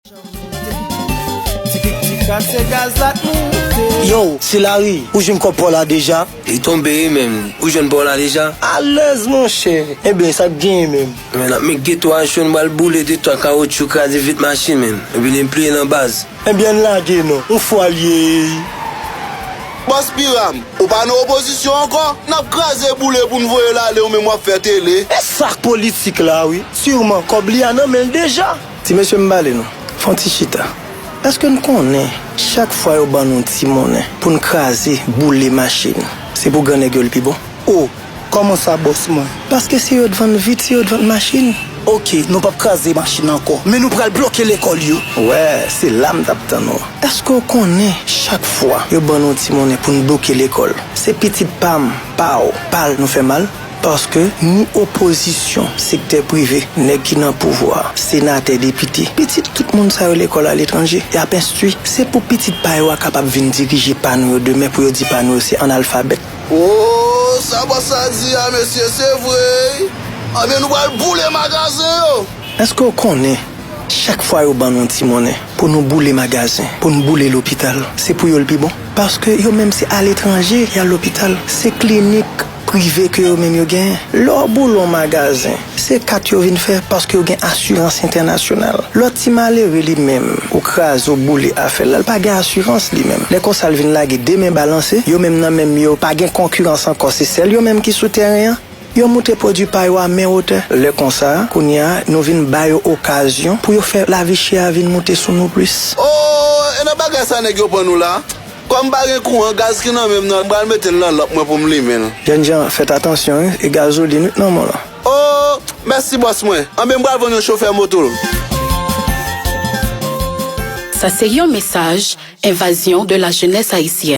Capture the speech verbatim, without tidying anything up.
Ti kras se gaz la t moute. Yo, Silari, ou jwenn kòb pa w la deja? Li tonbe wi menm. Ou jwenn pa w la deja? Alèz monchè. Ebyen, sa k genyen menm? Men n ap met geto a cho, n pral boule de twa kawotchou, kraze vit machin menm. Epi n pliye nan baz. Ebyen, ann lage non. Yon fwa l ye. Bòs Piram, ou pa nan opozisyon ankò? N ap kraze boule pou n voye l ale, ou menm w ap fè tele. E sa k politik la wi. Siman, kòb li a nan men l deja. Ti mesye, m pale nou. Fè yon ti chita. Èske n konnen chak fwa yo ban nou ti monnen pou n kraze, boule machin, se pou gran nèg yo l pi bon? O, kòman sa, bòs mwen? Paske se yo t vann vit, se yo t vann machin. Oke, nou p ap kraze machin ankò, men nou pral bloke lekòl yo. Wè, se la m t ap tann ou. Èske w konnen chak fwa yo ban nou ti monnen pou n bloke lekòl, se pitit pa m, pa w, pa l nou fè mal? Paske ni opozisyon, sektè prive, nèg ki nan pouvwa, senatè, depite, pitit tout moun sa yo lekòl aletranje, y ap enstwi. Se pou pitit pa yo a kapab vin dirije pa nou yo demen, pou yo di pa nou yo se analfabèt. O, sa bòs la di a, mesye, se vre wi. Anben, nou pral boule magazen yo. Èske w konnen, chak fwa yo ban nou ti monnen pou nou boule magazen, pou n boule lopital, se pou yo l pi bon? Paske yo menm se aletranje y al lopital, se klinik prive ke yo menm yo genyen. Lè w boule yon magazen, se kat yo vin fè paske yo gen asirans entènasyonal. Lòt ti malere li menm, ou kraze, ou boule afè l la, l pa gen asirans li menm. Lè konsa l vin lage de men balanse, yo menm nan menm yo pa gen konkirans ankò, se sèl yo menm ki sou tèren an. Yo moute pwodui pa yo a men wotè. Lè konsa, kounye a, nou vin ba yo okazyon pou yo fè lavi chè a vin moute sou nou plis. O, e nan bagay sa nèg yo pran nou la? Kòm pa gen kouran, gaz ki nan men m nan, m pral mete l nan lanp mwen pou m limen l. Jènjan, fèt atansyon wi, e gazolin wi k nan men w lan. O, mèsi bòs mwen. Anben m pral vann yon chofè moto. Sa se yon mesaj Invasion de la jeunesse haïtienne.